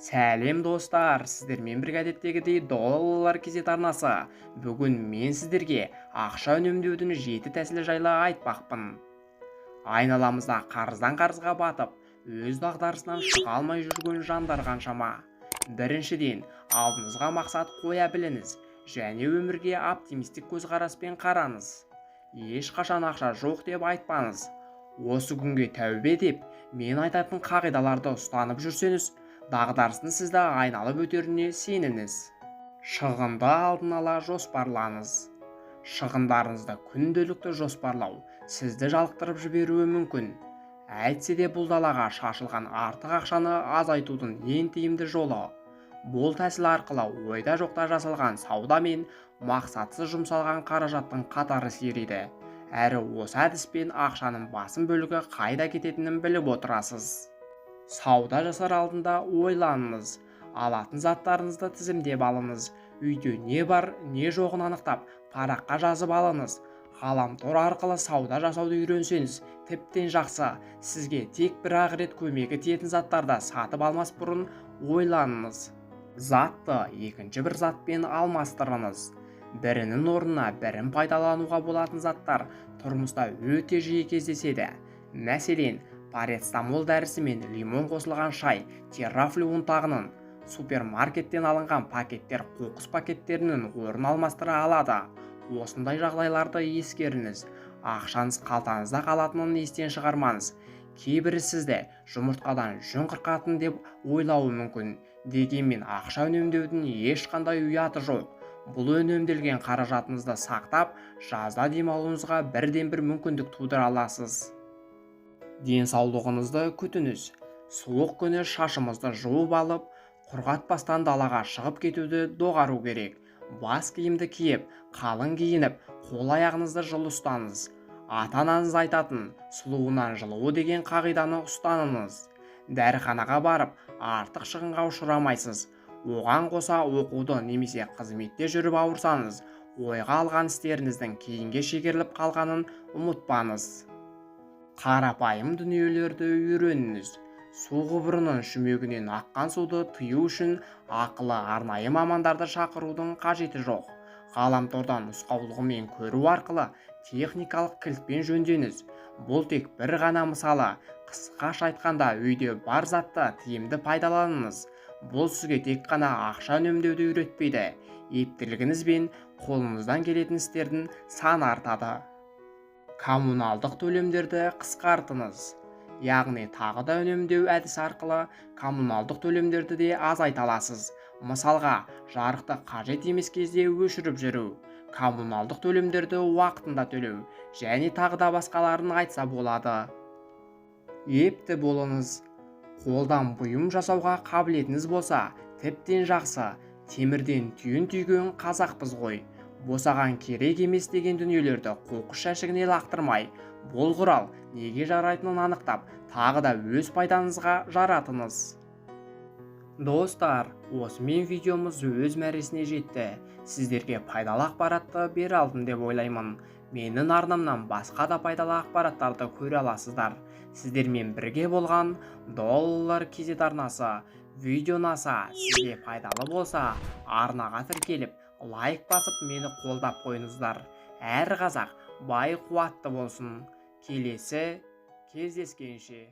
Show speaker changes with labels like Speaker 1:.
Speaker 1: Сәлем, достар! Сіздермен бірге әдеттегідей Доллар KZ арнасы. Бүгін мен сіздерге ақша үнемдеудің жеті тәсілі жайлы айтпақпын. Айналамызда қарыздан қарызға батып, өз дағдарысынан шыға алмай жүрген жандар қаншама? Біріншіден, алдыңызға мақсат қоя біліңіз және өмірге оптимистік көзқараспен қараңыз. Ешқашан ақша жоқ деп айтпаңыз. Осы күнге тәубе деп, мен айтатын қағидаларды ұстанып жүрсеңіз, дағдарыстың сізді айналып өтеріне сеніңіз. Шығынды алдын ала жоспарлаңыз. Шығындарыңызды күнделікті жоспарлау сізді жалықтырып жіберуі мүмкін. Әйтсе де, бұл далаға шашылған артық ақшаны азайтудың ең тиімді жолы. Бұл тәсіл арқылы ойда жоқта жасалған сауда мен мақсатсыз жұмсалған қаражаттың қатары сирейді. Әрі осы әдіспен ақшаның басым бөлігі қайда кететінін біліп отырасыз. Сауда жасар алдында ойланыңыз. Алатын заттарыңызды тізімдеп алыңыз. Үйде не бар, не жоғын анықтап, параққа жазып алыңыз. Ғаламтор арқылы сауда жасауды үйренсеңіз, тіптен жақсы. Сізге тек бір ақ рет көмегі тиетін заттарды сатып алмас бұрын ойланыңыз. Затты екінші бір затпен алмастырыңыз. Бірінің орнына бірін пайдалануға болатын заттар тұрмыста өте жиі кездеседі. Мәселен, парацетамол дәрісі мен лимон қосылған шай Терафлю ұнтағының, супермаркеттен алынған пакеттер қоқыс пакеттерінің орнын алмастыра алады. Осындай жағдайларды ескеріңіз. Ақшаңыз қалтаңызда қалатынын естен шығармаңыз. Кейбірі сізді жұмыртқадан жүн қырқатын деп ойлауы мүмкін. Дегенмен ақша үнемдеудің ешқандай ұяты жоқ. Бұл үнемделген қаражатыңызды сақтап, жазда демалуыңызға бірден бір мүмкіндік тудыра аласыз. Денсаулығыңызды күтіңіз. Суық күні шашымызды жуып алып, құрғатпастан далаға шығып кетуді доғару керек. Бас киімді киіп, қалың киініп, қол аяғыңызды жылы ұстаңыз. Ата-анаңыз айтатын «сұлуынан жылуы» деген қағиданы ұстаныңыз. Дәріханаға барып, артық шығынға ұшырамайсыз. Оған қоса, оқуды немесе қызметте жүріп ауырсаңыз, ойға алған істеріңіздің кейінге шегеріліп қалғанын ұмытпаңыз. Қарапайым дүниелерді үйреніңіз. Су құбырының шүмегінен аққан суды тыю үшін ақылы арнайы мамандарды шақырудың қажеті жоқ. Ғаламтордан нұсқаулығымен көру арқылы техникалық кілтпен жөндеңіз. Бұл тек бір ғана мысалы. Қысқаша айтқанда, үйде бар затты тиімді пайдаланыңыз. Бұл сізге тек қана ақша үнемдеуді үйретпейді, ептілігіңіз бен қолыңыздан келетін істердің саны артады. Коммуналдық төлемдерді қысқартыңыз. Яғни тағы да үнемдеу әдісі арқылы коммуналдық төлемдерді де азайта аласыз. Мысалға, жарықты қажет емес кезде өшіріп жүру, коммуналдық төлемдерді уақытында төлеу және тағы да басқаларын айтса болады. Епті болыңыз. Қолдан бұйым жасауға қабілетіңіз болса, тіптен жақсы. Темірден түйін түйген қазақпыз ғой. Босаған, керек емес деген дүниелерді қоқыс жәшігіне лақтырмай, бұл құрал неге жарайтынын анықтап, тағы да өз пайдаңызға жаратыңыз. Достар, осымен видеомыз өз мәресіне жетті. Сіздерге пайдалы ақпаратты бере алдым деп ойлаймын. Менің арнамнан басқа да пайдалы ақпараттарды көре аласыздар. Сіздермен бірге болған Доллар KZ арнасы. Видео ұнаса, сізге пайдалы болса, арнаға тіркеліп, лайк басып, мені қолдап қойыңыздар. Әр қазақ бай қуатты болсын. Келесі кездескенше!